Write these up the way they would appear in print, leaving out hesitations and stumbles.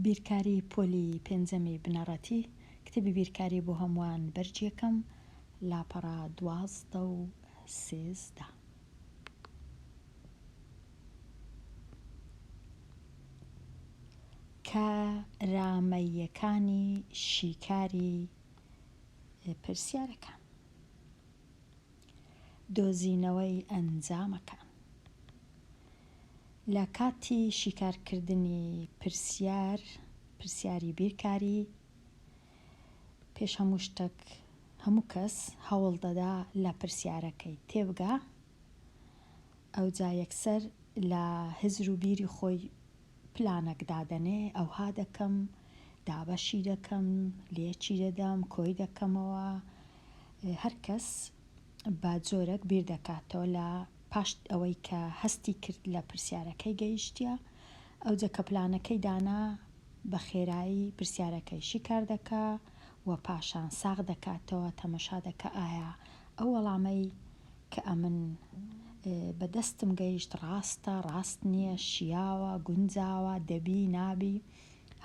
بیرکاری پۆلی پێنجەمی بنەڕەتی، کتێبی بیرکاری بۆ هەمووان بەرگی یەکەم، لاپەڕە 12 و 13. کارامەییەکانی شیکاری پرسیارەکان. دۆزینەوەی ئەنجامەکان. لە کاتی شیکارکردنی پرسیار، پرسیاری بیرکاری، پێش هەموو شتەک هەموو کەس هەوڵ دەدا لە پرسیارەکەی تێبگا، ئەوجا یەکسەر لە هزر و بیری خۆی پلانەک دادەنێ، ئەوها دەکەم، دابەشی دەکەم، لێکی دەدەم، کۆی دەکەمەوە، هەر کەس بە جۆرەک بیر دەکاتەوە لە پاش ئەوەی کە هەستی کرد لە پرسیارەکەی گەیشتیە، ئەوجە کە پلانەکەی دانا بە خێرایی پرسیارەکەی شیکار دەکا و پاشان ساغ دەکاتەوە، تەمەشا دەکا ئایا ئەو وەڵامەی کە ئەمن بە دەستم گەیشت ڕاستە، ڕاست نییە، شیاوە، گونجاوە، دەبی، نابی،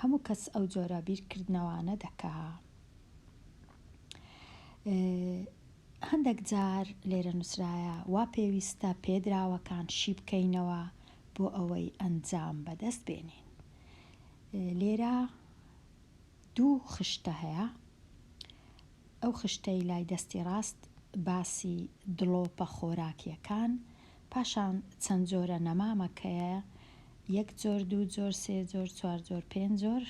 هەموو کەس ئەو جۆرە بیرکردنەوانە دەکا. هەندێک جار لێرە نووسرایە وا پێویستە پێدراوەکان شی بکەینەوە بۆ ئەوەی ئەنجام بەدەست بێنین. لێرە دوو خشتە هەیە، ئەو خشتەی لای دەستی ڕاست باسی دڵۆپە خۆراکیەکان، پاشان چەند جۆرە نەمامەکەیە، یەک جۆر، دوو جۆر، سێ جۆر، چوار جۆر، پێنج جۆر،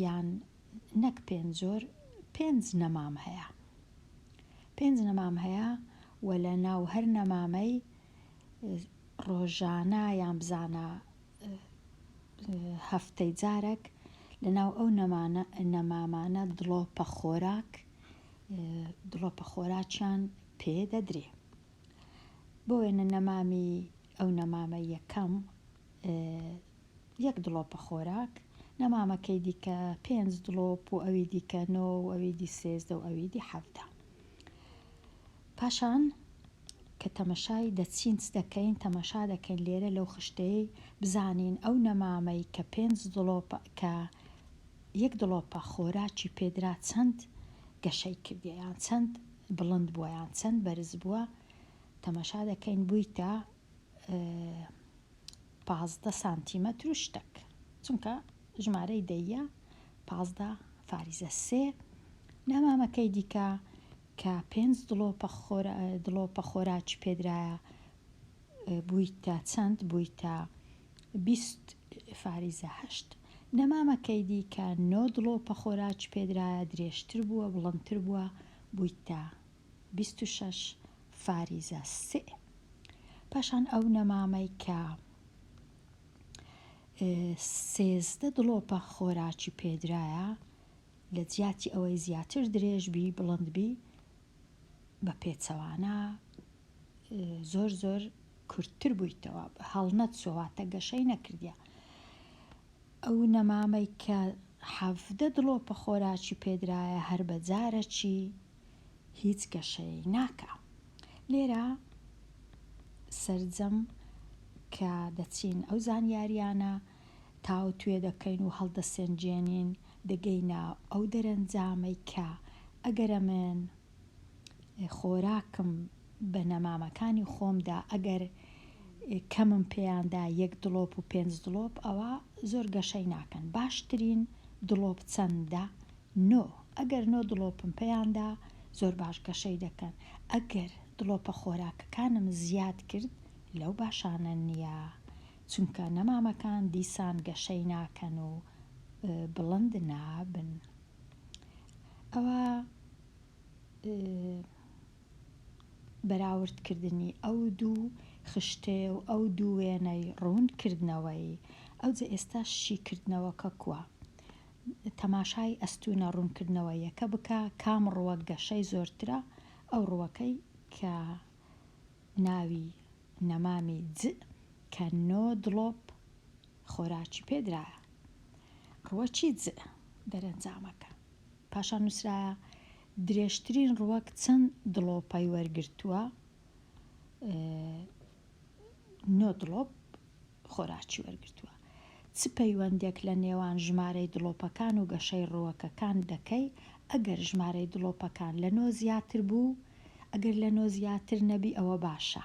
یان نەک پێنج جۆر، پێنج نەمام هەیە. پێنج نەمام هەیە و لە ناو هەر نەمامەی ڕۆژانە یان بزانە هەفتەی جارەک لە ناو ئەو نەمانە نەمامانە دڵۆپە خۆراک دڵۆپە خۆراکیان پێ دەدرێ. بۆ وێنە نەمامی ئەو نەمامە یەکەم یەک دڵۆپە خۆراک، نەمامەکەی دیکە پێنج دڵۆپ و ئەوی دیکە نۆ و ئەوی دی 13 و ئەوی دی 17. پاشان کە تەمەشای دەچین چ دەکەین تەمەشا دەکەین لێرە لەو خشتەیەی بزانین ئەو نەمامەی کە پێنج دڵۆپە کە یەک دڵۆپە خۆراکی پێدرا چەند گەشەی کردیە یان چەند بڵند بووە یان چەند بەرز بووە تەمەشا دەکەین بوویتە 15 سانتیمەتر و شتەک چونکە ژمارەی دەیە 15 فاریزە سێ نەمامەکەی دیکە کە پێنج دڵۆپە دڵۆپە خۆراکی پێدرایە بوویتە چەند بوویتە 20 فاریزە هەشت نەمامەکەی دی کە نۆ دڵۆپە خۆراکی پێدرایە درێژتر بووە بڵندتر بووە بوویتە 26 فاریزە سێ پاشان ئەو نەمامەی کە 13 دڵۆپە خۆراکی پێدرایە لە جیاتی ئەوەی زیاتر درێژ بی بڵند بی بە پێچەوانە زۆر زۆر کورتتر بوویتەوە هەڵنەچووە واتە گەشەی نەکردیە ئەو نەمامەی کە 17 دڵۆپە خۆراکی پێدرایە هەر بە جارەکی هیچ گەشەی ناکا لێرە سەرجەم کە دەچین ئەو زانیاریانە تاوتوێ دەکەین و هەڵدەسێنجێنین دەگەینە ئەو دەرەنجامەی کە ئەگەر ئەمن خۆراکم بە نەمامەکانی خۆم دا ئەگەر کەمم پێیان دا یەک دڵۆپ و پێنج دڵۆپ ئەوا زۆر گەشەی ناکەن باشترین دڵۆپ چەندە نۆ ئەگەر نۆ دڵۆپم پێیان دا زۆر باش گەشەی دەکەن ئەگەر دڵۆپە خۆراکەکانم زیاد کرد لەو باشانە نییە چونکە نەمامەکان دیسان گەشەی ناکەن و بڵند نابن. ئەوە بەراورد کردنی ئەو دوو خشتەیە و ئەو دوو وێنەی ڕوون کردنەوەی ئەوجە ئێستا شیکردنەوەکە کوا؟ تەماشای ئەستوونە ڕوونکردنەوەیەکە بکە کام ڕووەک گەشەی زۆرترە ئەو ڕووەکەی کە ناوی نەمامی جئ کە نۆ دڵۆپ خۆراکی پێ درایە. ڕووەکی جئ دەرەنجامەکە. پاشان نووسرایە درێژترین ڕووەک چەند دڵۆپەی وەرگرتووە؟ نۆ دڵۆپ خۆراکی وەرگرتووە. چ پەیوەندێک لە نێوان ژمارەی دڵۆپەکان و گەشەی ڕووەکەکان دەکەی ئەگەر ژمارەی دڵۆپەکان لە نۆ زیاتر بوو ئەگەر لە نۆ زیاتر نەبی ئەوە باشە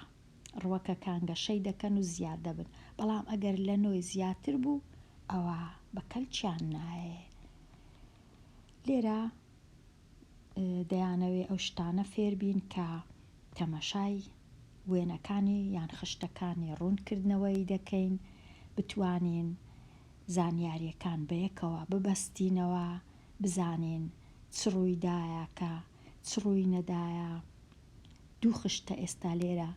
ڕووەکەکان گەشەی دەکەن و زیاد دەبن بەڵام ئەگەر لە نۆی زیاتر بوو ئەوە بە کەلکیان نایێ لێرە دەیانەوێ ئەو شتانە فێربین کە تەمەشای وێنەکانی یان خشتەکانی ڕوونکردنەوەی دەکەین، بتوانین زانیاریەکان بەیەکەوە ببەستینەوە، بزانین چ ڕوویدایە کە چ ڕووی نەدایە. دوو خشتە ئێستا لێرە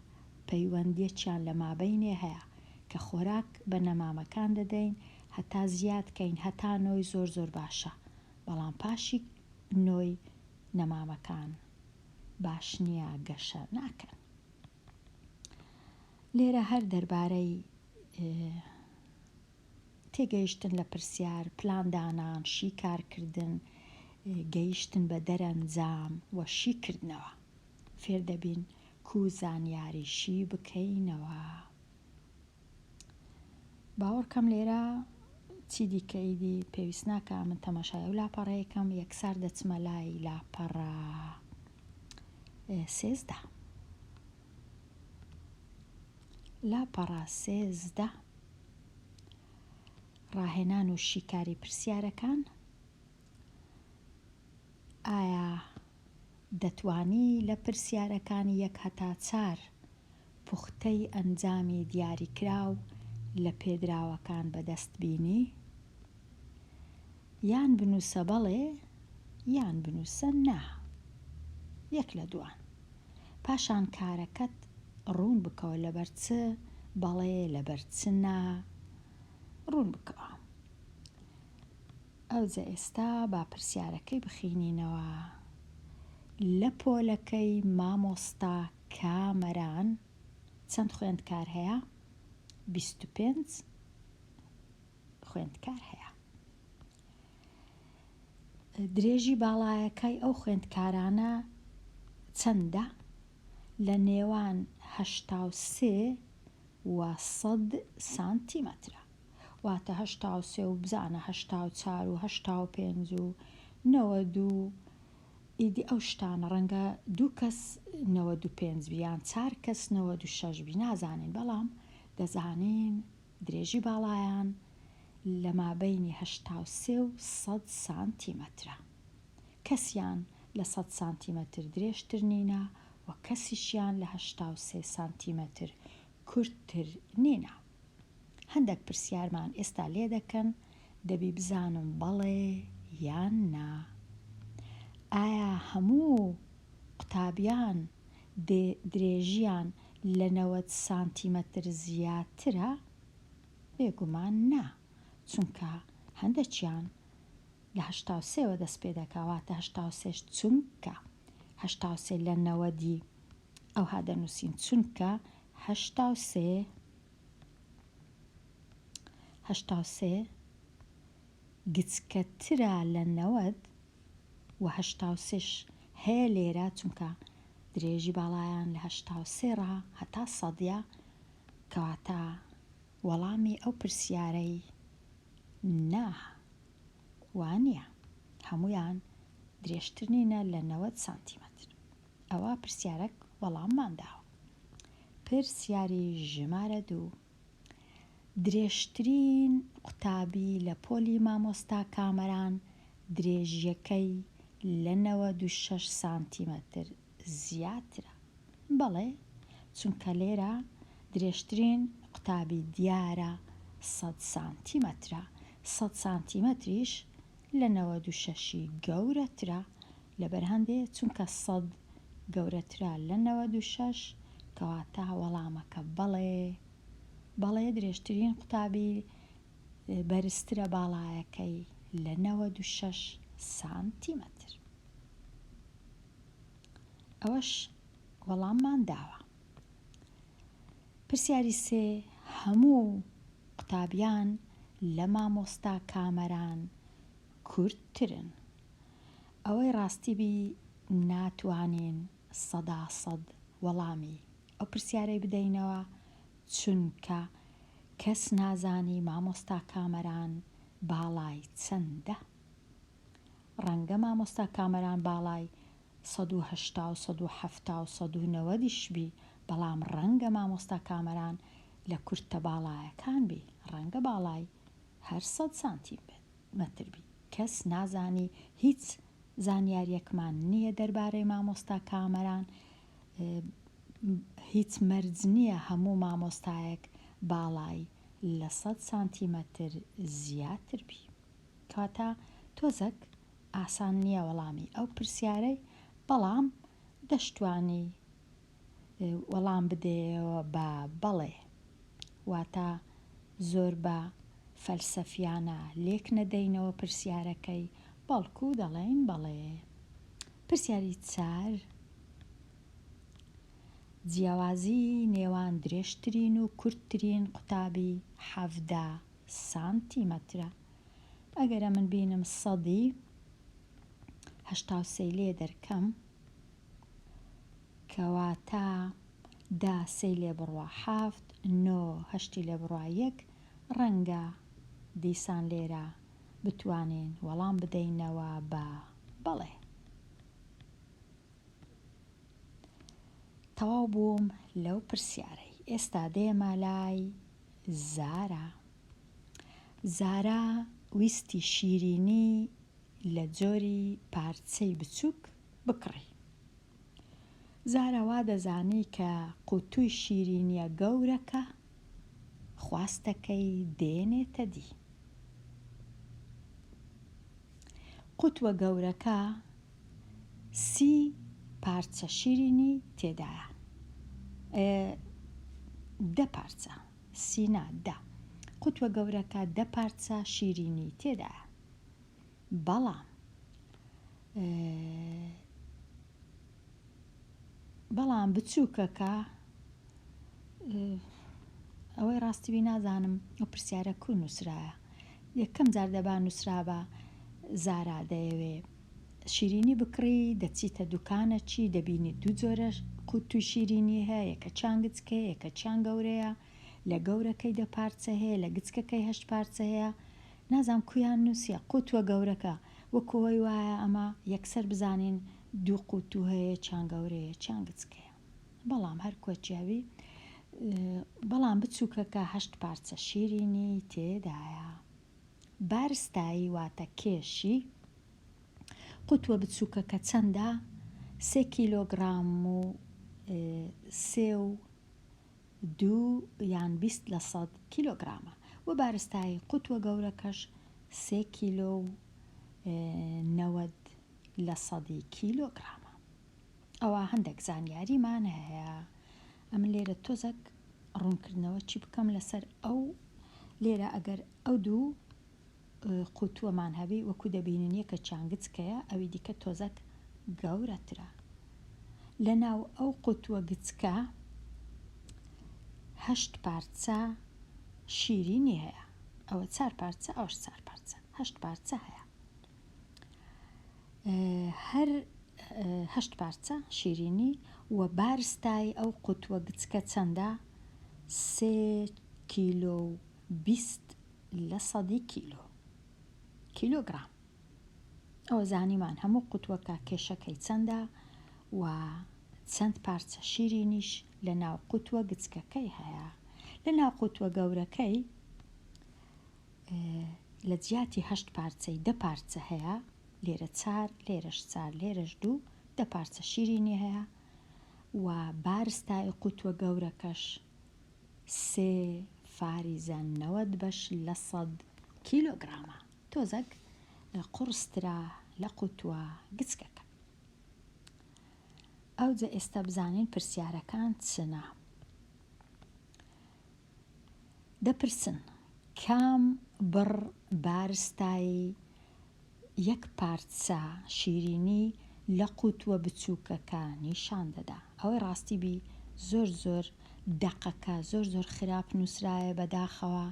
پەیوەندیەکیان لە مابەینێ هەیە کە خۆراک بە نەمامەکان دەدەین هەتا زیاد کەین هەتا نۆی زۆر زۆر باشە بەڵام پاشی نۆی نەمامەکان باش نییە گەشە ناکەن. لێرە هەر دەربارەی تێگەیشتن لە پرسیار، پلاندانان، شیکارکردن، گەیشتن بە دەرەنجام و شیکردنەوە فێر دەبین کو زانیاری شی بکەینەوە. باوەڕکەم لێرە چی دیکە ئیدی پێویست ناکا من تەماشای ئەو لاپەڕەیە کەم یەکسار دەچمە لای لاپەڕە 13 لاپەڕە 13 ڕاهێنان و شیکاری پرسیارەکان ئایا دەتوانی لە پرسیارەکانی یەک هەتا چار پوختەی ئەنجامی دیاریکراو لە پێدراوەکان بەدەست بینی؟ یان بنووسە بەڵێ یان بنووسە نا. یەک لە دووان. پاشان کارەکەت ڕوون بکەوە لەبەر چ بەڵێ لەبەر چ نا ڕوون بکەوە. ئەوجە ئێستا با پرسیارەکەی بخینینەوە. لە پۆلەکەی مامۆستا کامەران چەند خوێندکار هەیە؟ 25 خوێندکار هەیە. درێژی باڵایەکای ئەو خوێندکارانە چەندە؟ لە نێوان 83 و 100 سانتیمەترە. واتە 83 و بزانە 84 و 85 و 90 و ئیدی ئەو شتانە ڕەنگە دوو کەس 95 بی یان چار کەس 96 بی نازانین بەڵام دەزانین درێژی باڵایان لە مابەینی 83 و 100 سانتیمەترە. کەسیان لە 100 سانتیمەتر درێژتر نینە و کەسیشیان لە 83 سانتیمەتر کورتتر نینە. هەندەک پرسیارمان ئێستا لێ دەکەن دەبی بزانم بەڵێ یان نا. ئایا هەموو قوتابیان درێژیان لە 90 سانتیمەتر زیاترە؟ بێگومان نا، چونکە هەندەکیان لە 83 وە دەست پێ دەکا واتە 83 چونکە 83 لە نەوەدی ئەوها دەنووسین چونکە 83 83 گچکەترە لە نەوەد و 83 ش هەیە لێرە چونکە درێژی باڵایان لە 83 ڕا هەتا سەدیە کەواتە وەڵامی ئەو پرسیارەی نا وانییە هەموویان درێژتر نینە لە 90 سانتیمەتر. ئەوە پرسیارەک وەڵاممان داوە. پرسیاری ژمارە دوو درێژترین قوتابی لە پۆلی مامۆستا کامەران درێژیەکەی لە 96 سانتیمەتر زیاترە. بەڵێ چونکە لێرە درێژترین قوتابی دیارە 100 سانتیمەترە، 100 سانتیمەتریش لە 96ی گەورەترە، لەبەر هەندێ چونکە 100 گەورەترە لە 96 کەواتە وەڵامەکە بەڵێ بەڵێ درێژترین قوتابی بەرزترە باڵایەکەی لە 96 سانتیمەتر. ئەوەش وەڵاممان داوە. پرسیاری سێ هەموو قوتابیان لە مامۆستا کامەران کورتترن. ئەوەی ڕاستی بی ناتوانین سەدا سەد وەڵامی ئەو پرسیارەی بدەینەوە چونکە. کەس نازانی مامۆستا کامەران باڵای چەندە. ڕەنگە مامۆستا کامەران باڵای 180 و 170 و 190 یش بی، بەڵام ڕەنگە مامۆستا کامەران لە کورتە باڵایەکان بی، ڕەنگە باڵای هەر سەد سانتیم مەتر بی. کەس نازانی هیچ زانیاریەکمان نییە دەربارەی مامۆستا کامەران، هیچ مەرج نییە هەموو مامۆستایەک باڵای لە سەد سانتیمەتر زیاتر بی. کەواتە تۆزەک ئاسان نییە وەڵامی ئەو پرسیارەی، بەڵام دەشتوانی وەڵام بدەیەوە بە بەڵێ. واتە زۆر بە فەلسەفیانە لێک نەدەینەوە پرسیارەکەی، بەڵکو دەڵێین بەڵێ. پرسیاری چار، جیاوازی نێوان درێژترین و کورتترین قوتابی 17 سانتیمەترە. ئەگەر ئەمن بینم سەدی 83 لێ دەرکەم، کەواتە دە سێی لێ بڕوا حەفت، نۆ هەشتی لێ بڕوا یەک، ڕەنگە دیسان لێرە بتوانین وەڵام بدەینەوە بە بەڵێ. تەواو بووم لەو پرسیارەی. ئێستا دێمە لای زارا. زارا ویستی شیرینی لە جۆری پارچەی بچووک بکڕی. زارا وا دەزانی کە قوتووی شیرینیە گەورەکە خواستەکەی دێنێتە دی. قوتوە گەورەکە سی پارچە شیرینی تێدایە. دە پارچە، سی نا، دە. قوتوە گەورەکە دە پارچە شیرینی تێدایە. بەڵام بەڵام بچووکەکە ئەوەی ڕاستی بی نازانم ئەو پرسیارە کو نووسرایە یەکەم جار دەبا نووسرابا زارا دەیەوێ شیرینی بکڕی دەچیتە دوکانە چی دەبینی دوو جۆرە قوتوی شیرینی هەیە یەکە چیان گچکەیە یەکە چیان گەورەیە لە گەورەکەی دە پارچە هەیە لە گچکەکەی هەشت پارچە هەیە نازانم کویان نوسیە قوتوە گەورەکە وەکو ئەوەی وایە ئەمە یەکسەر بزانین دوو قوتو هەیە چیان گەورەیە چیان گچکەیە بەڵام هەر کۆچیاوی بەڵام بچوکەکە هەشت پارچە شیرینی تێدایە بارستایی واتە کێشی قوتوە بچوکەکە چەندە سێ کیلۆگرام و سێ و دوو یان 20 لە سەد کیلۆگرامە و بارستایی قوتوە گەورەکەش سێ کیلۆ و 90 لە سەدی کیلۆگرامە. ئەوا هەندێک زانیاریمان هەیە. ئەمن لێرە تۆزەک ڕوونکردنەوە چی بکەم لەسەر ئەو لێرە ئەگەر ئەو دوو قوتووەمان هەبی وەکو دەبینن یەکەکیان گچکەیە ئەوی دیکە تۆزەک گەورەترە. لەناو ئەو قوتووە گچکە هەشت پارچە شیرینی هەیە. ئەوە چار پارچە ئەوەش چار پارچە هەشت پارچە هەیە. هەر هەشت پارچە شیرینی و بارستای ئەو قوتووە گچکە چەندە؟ سێ کیلۆ و 20 لە سەدی کیلۆ کیلۆگرام. ئەوە زانیمان هەموو قوتووەکە کێشەکەی چەندە و چەند پارچە شیرینیش لە ناو قوتووە گچکەکەی هەیە. لە ناو قوتووە گەورەکەی لە جیاتی هەشت پارچەی دە پارچە هەیە، لێرە چار، لێرەش چار، لێرەش دوو، دە پارچە شیرینی هەیە و بارستایی قوتووە گەورەکەش سێ فاریزە 90 بەش لە سەد کیلۆگرامە. تۆزەک قوڕسترە لە قوتووە گچکەکە. ئەوجە ئێستا بزانین پرسیارەکان چنە. دەپرسن کام بڕ بارستایی یەک پارچە شیرینی لە قوتووە بچووکەکە نیشان دەدا. ئەوەی ڕاستی بی زۆر زۆر دەقەکە زۆر زۆر خراپ نووسرایە بەداخەوە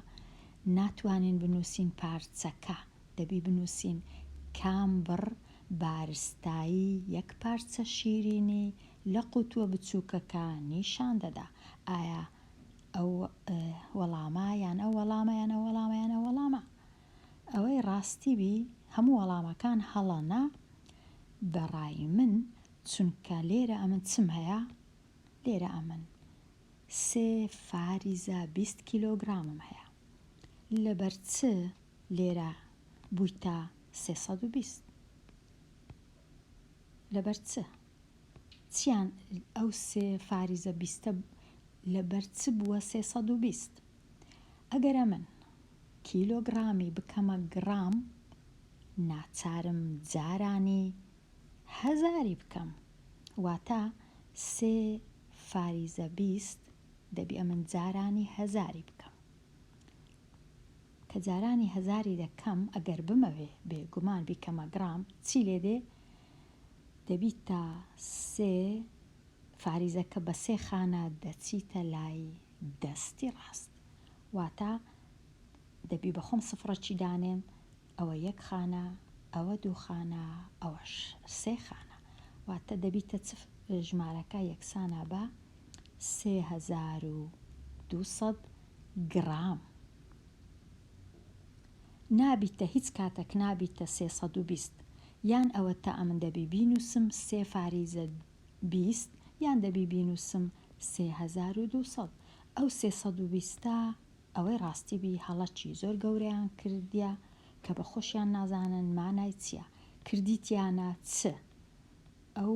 ناتوانین بنووسین پارچەکە دەبی بنووسین کام بڕ بارستایی یەک پارچە شیرینی لە قوتووە بچووکەکە نیشان دەدا. ئایا ئەو وەڵامە یان ئەو. ڕاستی بی هەموو وەڵامەکان هەڵەنە بە ڕای من چونکە لێرە ئەمن چم هەیە لێرە ئەمن سێ فاریزە 20 کیلۆگرامم هەیە لەبەر چ لێرە بوویتە 320 لەبەر چ چیان ئەو سێ فاریزە بیستە لەبەر چ بووە 320 ئەگەر ئەمن کیلۆگڕامی بکەمە گڕام ناچارم جارانی هەزاری بکەم واتە سێ فاریزە 20 دەبی ئەمن جارانی هەزاری بکەم کە جارانی هەزاری دەکەم ئەگەر بمەوێ بێ گومان بیکەمە گڕام چی لێ دێ دەبیتە سێ فاریزەکە بە سێ خانە دەچیتە لای دەستی ڕاست واتە دەبی بە خۆم سفڕەکی دانێم ئەوە یەک خانە ئەوە دوو خانە ئەوەش سێ خانە واتە دەبیتە چ ژمارەکە یەکسانە بە 3200 گڕام نابیتە هیچ کاتەک نابیتە 320 یان ئەوەتا ئەمن دەبی بینوسم سێ فاریزە 20 یان دەبی بینوسم 3200 ئەو 320 ئەوەی ڕاستی بی هەڵەکی زۆر گەورەیان کردیە کە بە خۆشیان نازانن مانای چیە کردیتیانە چ ئەو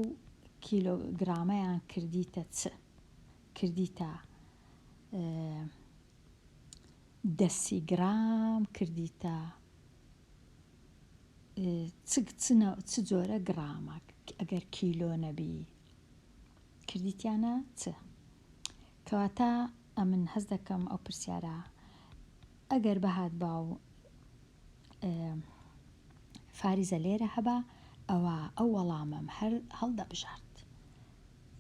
کیلۆگرامەیان کردیتە چ کردیتە دەسیگرام کردیتە چ چ جۆرە گرامە ئەگەر کیلۆ نەبی کردیتیانە چ کەواتە ئەمن هەست دەکەم ئەو پرسیارە ئەگەر بهاتبا و فاریزە لێرە هەبا ئەوا ئەو وەڵامەم هەر هەڵدەبژارد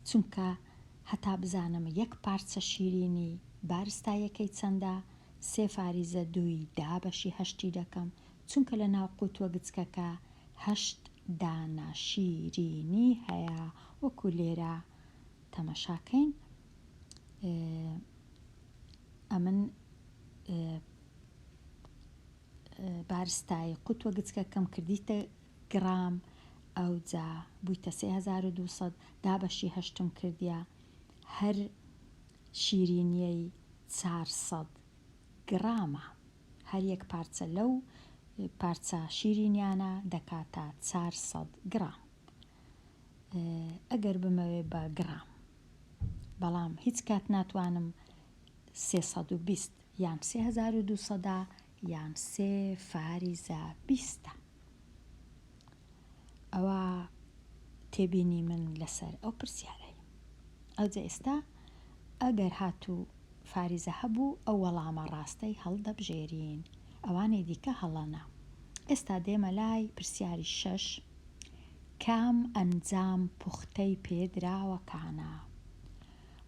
چونکە هەتا بزانم یەک پارچە شیرینی بارستاییەکەی چەندە سێ فاریزە دووی دابەشی هەشتی دەکەم چونکە لە ناو قوتوە گچکەکە هەشت دانە شیرینی هەیە وەکو لێرە تەمەشاکەین ئەمن بارستایی قوتوە گچکەکەم کردیتە گڕام ئەوجا بوویتە 3200 دابەشی هەشتم کردیە هەر شیرینیەی 400 گڕامە هەر یەک پارچە لەو پارچە شیرینیانە دەکاتە 400 گڕام ئەگەر بمەوێ بە گڕام بەڵام هیچ کات ناتوانم 320 یان 3200 یان سێ فاریزە بیستە ئەوە تێبینی من لەسەر ئەو پرسیارەی ئەوجە ئێستا ئەگەر هاتوو فاریزە هەبوو ئەو وەڵامە ڕاستەی هەڵدەبژێرین ئەوانەی دیکە هەڵەنە ئێستا دێمە لای پرسیاری شەش کام ئەنجام پوختەی پێدراوەکانە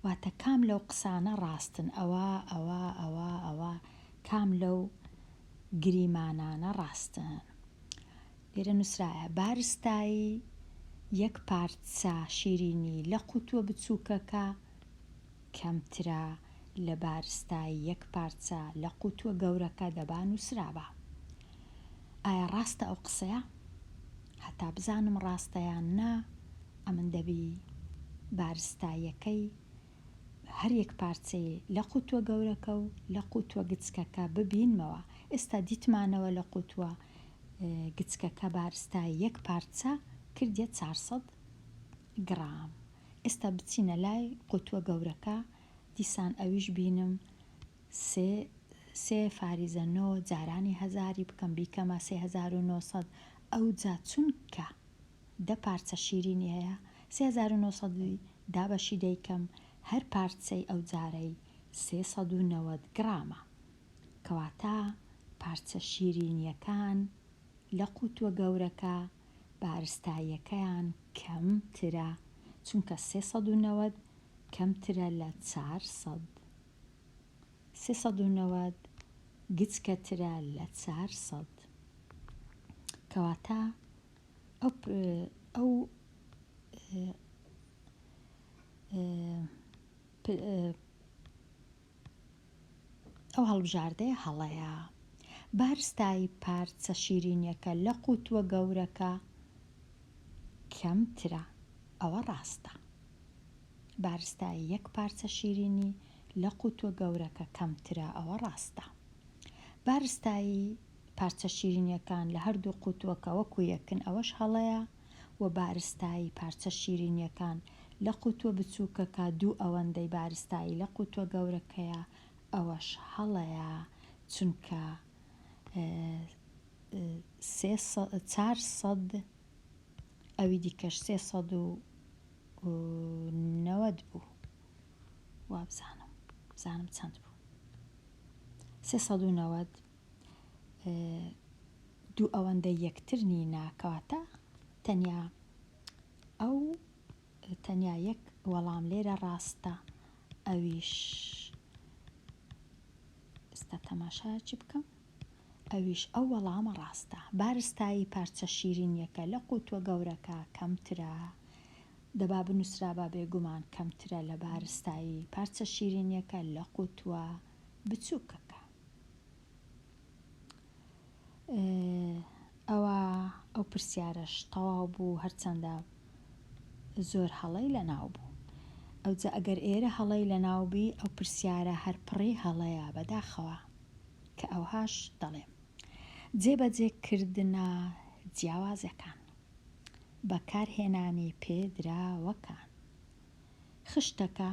واتە کام لەو قسانە ڕاستن ئەوە ئەوە ئەوە ئەوە کام لەو گریمانانە ڕاستن لێرە نووسرایە بارستایی یەک پارچە شیرینی لە قوتووە بچووکەکە کەمترە لە بارستایی یەک پارچە لە قوتووە گەورەکە دەبا نووسرابا. ئایا ڕاستە ئەو قسەیە؟ هەتا بزانم ڕاستە یان نا ئەمن دەبی بارستاییەکەی هەر یەک پارچەی لە قوتووە گەورەکە و لە قوتووە گچکەکە ببینمەوە. ئێستا دیتمانەوە لە قوتووە گچکەکە بارستایی یەک پارچە کردیە 400 گڕام. ئێستا بچینە لای قوتووە گەورەکە دیسان ئەویش بینم سێ سێ فاریزە نۆ جارانی هەزاری بکەم بیکەمە 3900 ئەوجا چونکە دە پارچە شیرینی هەیە 3900 دابەشی دەیکەم هەر پارچەی ئەو جارەی 390 گڕامە کەواتە پارچە شیرینیەکان لە قوتووە گەورەکە بارستاییەکەیان کەمترە چونکە 390 کەمترە لە 400 390 گچکەترە لە 400 کەواتە ئەو ئەو ئەو هەڵبژاردەیە هەڵەیە. بارستایی پارچە شیرینیەکە لە قوتووە گەورەکە کەمترە، ئەوە ڕاستە. بارستایی یەک پارچە شیرینی لە قوتووە گەورەکە کەمترە، ئەوە ڕاستە. بارستایی پارچە شیرینیەکان لە هەردوو قوتووەکە وەکو یەکن، ئەوەش هەڵەیە و بارستایی پارچە شیرینیەکان لە قوتووە بچووکەکە دوو ئەوەندەی بارستایی لە قوتووە گەورەکەیە، ئەوەش هەڵەیە چونکە 400 ئەوی دیکەش 390 بوو وابزانم بزانم چەند بوو 390 دوو ئەوەندە یەکتر نینە کەواتە تەنیا ئەو تەنیا یەک وەڵام لێرە ڕاستە ئەویش ئێستا تەماشایەکی بکەم ئەویش ئەو وەڵامە ڕاستە بارستایی پارچە شیرینیەکە لە قوتوە گەورەکە کەمترە دەبا بنووسرابا بێگومان کەمترە لە بارستایی پارچە شیرینیەکە لە قوتوە بچووکەکە. ئەوا ئەو پرسیارەش تەواو بوو هەرچەندە زۆر هەڵەی لەناو بوو. ئەوجا ئەگەر ئێرە هەڵەی لەناو بی ئەو پرسیارە هەر پڕی هەڵەیە بەداخەوە کە ئەوهاش دەڵێم. جێبەجێ کردنە جیاوازەکان. بەکارهێنانی پێدراوەکان. خشتەکە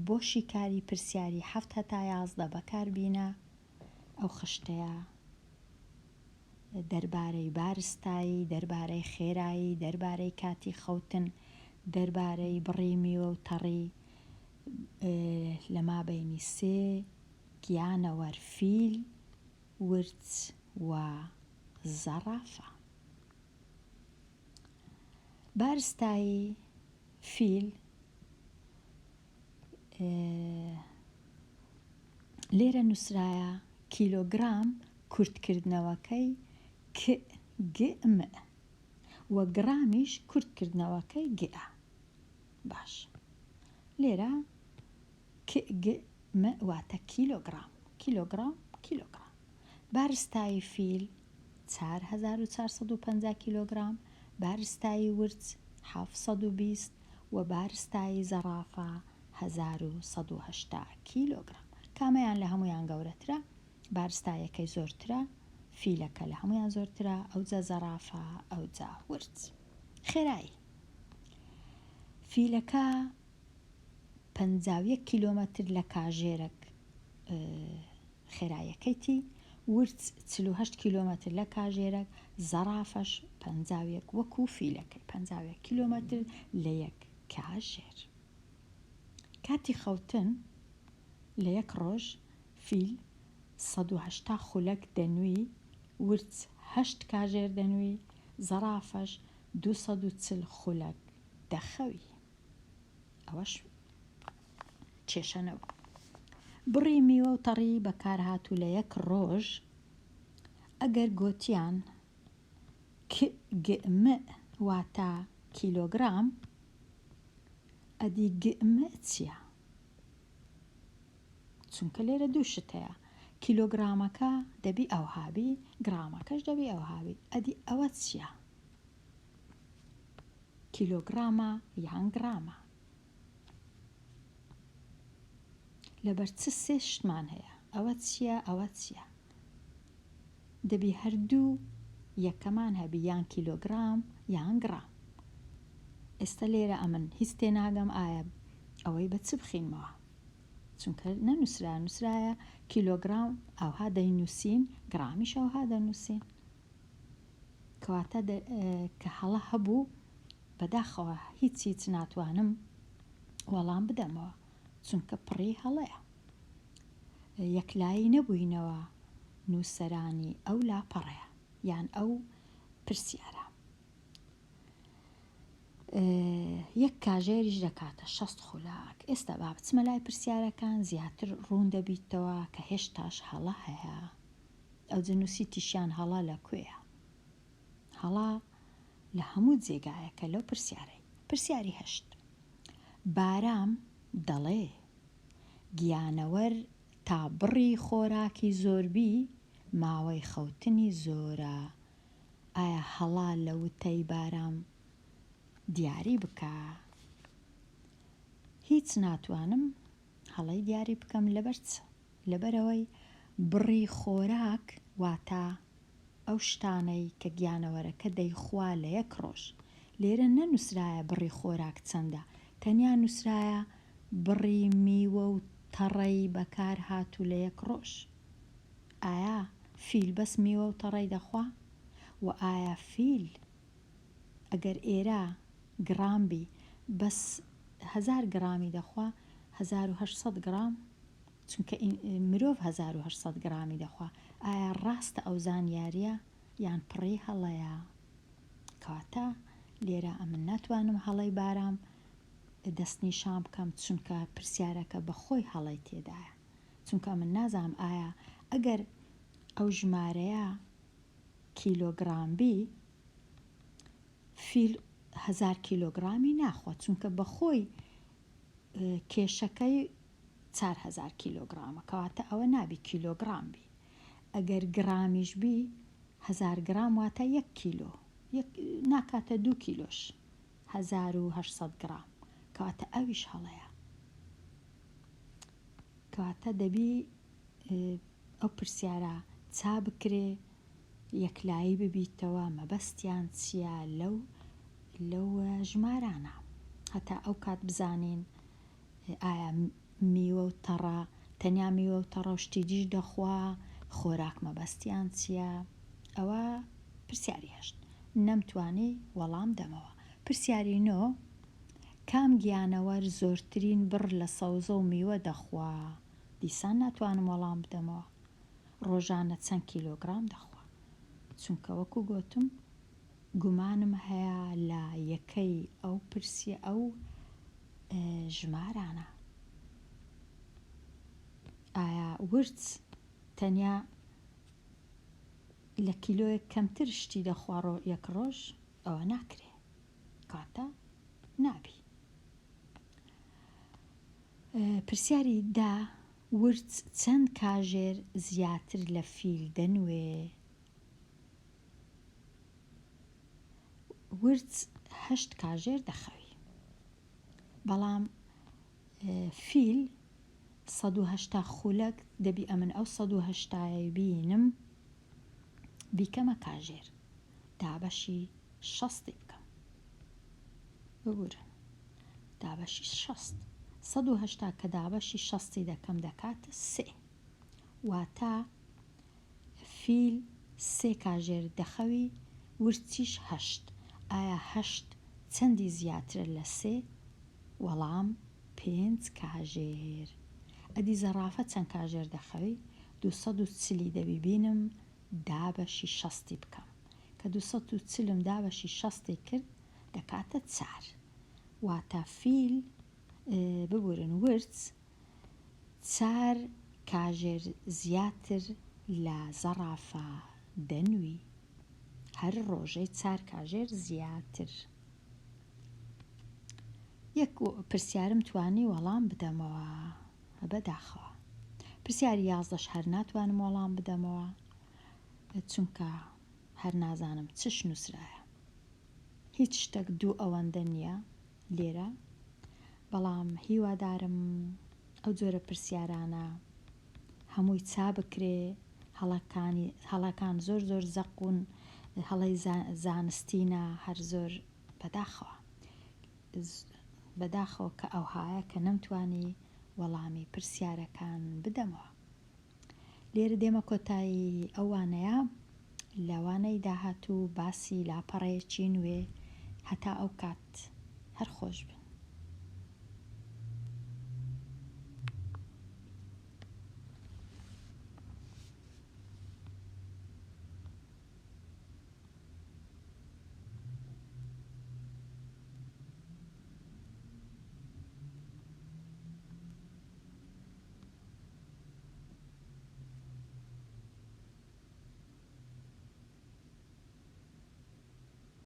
بۆ شیکاری پرسیاری حەفت هەتا 11 بەکاربینە، ئەو خشتەیە دەربارەی بارستایی، دەربارەی خێرایی، دەربارەی کاتی خەوتن، دەربارەی بڕی میوە و تەڕی لە مابەینی سێ گیانەوەر فیل، ورچ و زەڕافە. بارستایی فیل لێرە نووسرایە کیلۆگرام کورتکردنەوەکەی ک گ م و گرامیش کورتکردنەوەکەی گ ە. باش لێرە ک گ م واتە کیلۆگرام کیلۆگرام کیلۆگرام. بارستایی فیل 4450 کیلۆگرام، بارستایی ورچ 720 و بارستایی زەڕافە 1180 کیلۆگرام. کامەیان لە هەموویان گەورەترە؟ بارستایەکەی زۆرترە، فیلەکە لە هەموویان زۆرترە، ئەوجا زەڕافە، ئەوجا ورچ. خێرایی فیلەکە 51 کیلۆمەتر لە کاژێرەک خێرایەکەیتی، ورچ 48 کیلۆمەتر لە کاژێرەک، زەڕافەش 51 وەکو فیلەکەی 51 کیلۆمەتر لە یەک کاژێر. کاتی خەوتن لە یەک ڕۆژ فیل 180 خولەک دەنووی، ورچ هەشت کاژێر دەنووی، زەڕافەش 240 خولەک دەخەوی. ئەوەش کێشە نەبوو. بڕی میوە و تەڕی بەکارهاتوو لە یەک ڕۆژ ئەگەر گۆتیان ک گ م واتە کیلۆگرام ئەدی گ م چییە؟ چونکە لێرە دوو شت هەیە کیلۆگرامەکە دەبی ئەوهابی گرامەکەش دەبی ئەوهابی ئەدی ئەوە چییە؟ کیلۆگرامە یان گرامە؟ لەبەر چ سێ شتمان هەیە ئەوە چییە ئەوە چییە؟ دەبی هەردوو یەکەمان هەبی یان کیلۆگرام یان گرام. ئێستا لێرە ئەمن هیچ تێناگەم ئایا ئەوەی بە چ بخینمەوە چونکە نەنووسرا نووسرایە کیلۆگرام ئەوها دەینووسین گرامیش ئەوها دەنووسین کەواتە کە هەڵە هەبوو بەداخەوە هیچ هیچ ناتوانم وەڵام بدەمەوە چونکە پڕی هەڵەیە یەکلایی نەبووینەوە نووسەرانی ئەو لاپەڕەیە یان ئەو پرسیارە. یەک کاژێریش دەکاتە 60 خولەک. ئێستا با بچمە لای پرسیارەکان زیاتر ڕوون دەبیتەوە کە هێشتاش هەڵە هەیە. ئەوجە نووسیتیشیان هەڵە لە کوێیە؟ هەڵە لە هەموو جێگایەکە لەو پرسیارەی. پرسیاری هەشت. بارام دەڵێ گیانەوەر تا بڕی خۆراکی زۆربی. ماوەی خەوتنی زۆرە. ئایا هەڵە لە وتەی بارام دیاری بکە؟ هیچ ناتوانم هەڵەی دیاری بکەم لەبەر چ؟ لەبەرئەوەی بڕی خۆراک واتە ئەو شتانەی کە گیانەوەرەکە دەیخوا لە یەک ڕۆژ. لێرە نەنووسرایە بڕی خۆراک چەندە، تەنیا نووسرایە بڕی میوە و تەڕەی بەکار هاتوو لە یەک ڕۆژ. ئایا فیل بەس میوە و تەڕەی دەخوا؟ وە ئایا فیل ئەگەر ئێرە گڕام بی بەس هەزار گڕامی دەخوا 1800 گڕام چونکە مرۆڤ 1800 گڕامی دەخوا ئایا ڕاستە ئەو زانیاریە یان پڕی هەڵەیە؟ کەواتە لێرە ئەمن ناتوانم هەڵەی بارام دەستنیشان بکەم چونکە پرسیارەکە بە خۆی هەڵەی تێدایە چونکە ئەمن نازانم ئایا ئەگەر ئەو ژمارەیە کیلۆگڕام بی فیل هەزار کیلۆگڕامی ناخوا چونکە بەخۆی کێشەکەی 4000 کیلۆگرامە کەواتە ئەوە نابی کیلۆگرام بی ئەگەر گرامیش بی هەزار گرام واتە یەک کیلۆ یەک ناکاتە دوو کیلۆش 1800 گرام کەواتە ئەویش هەڵەیە کەواتە دەبی ئەو پرسیارە چا بکرێ یەکلایی ببیتەوە مەبەستیان چییە لەو لەو ژمارانە هەتا ئەو کات بزانین ئایا میوە و تەڕە تەنیا میوە و تەڕە و شتی دیش دەخوا خۆراک مەبەستیان چییە ئەوە پرسیاری هەشت نەمتوانی وەڵام دەمەوە پرسیاری نۆ کام گیانەوەر زۆرترین بڕ لە سەوزە و میوە دەخوا دیسان ناتوانم وەڵام بدەمەوە ڕۆژانە چەند کیلۆگرام دەخوا چونکە وەکو گۆتم گومانم هەیە لە یەکەی ئەو پرسیە ئەو ژمارانە ئایا ورچ تەنیا لە کیلۆیەک کەمتر شتی دەخوا ڕۆ یەک ڕۆژ ئەوە ناکرێ کاتە نابی پرسیاری دا ورچ چەند کاژێر زیاتر لە فیل دەنوێ؟ ورچ هەشت کاژێر دەخەوی بەڵام فیل 180 خولەک دەبی ئەمن ئەو 180 بینم بیکەمە کاژێر دابەشی شەستی بکەم ببورن دابەشی شەست 180 کە دابەشی شەستی دەکەم دەکاتە سێ واتە فیل سێ کاژێر دەخەوی ورچیش هەشت ئایا هەشت چەندی زیاترە لە سێ؟ وەڵام پێنج کاژێر ئەدی زەڕافە چەند کاژێر دەخەوی؟ دوو سەد و چلی دەبی بینم دابەشی شەستی بکەم کە دوو سەد و چلم دابەشی شەستی کرد دەکاتە چار واتە فیل ببورن ورچ چار کاژێر زیاتر لە زەڕافە دەنوی هەر ڕۆژەی چار کاژێر زیاتر. یەک پرسیارم توانی وەڵام بدەمەوە بەداخەوە پرسیاری یازدەش هەر ناتوانم وەڵام بدەمەوە چونکە هەر نازانم چش نووسرایە هیچ شتێک دوو ئەوەندە نییە لێرە بەڵام هیوادارم ئەو جۆرە پرسیارانە هەمووی چا بکرێ هەڵەکانی هەڵەکان زۆر زۆر زەقون هەڵەی زانستینە هەر زۆر بەداخەوە بەداخەوە کە ئەوهایە کە نەمتوانی وەڵامی پرسیارەکان بدەمەوە. لێرە دێمە کۆتایی ئەو وانەیە لە وانەی داهاتوو باسی لاپەڕەیەکی نوێ هەتا ئەو کات هەر خۆش بن.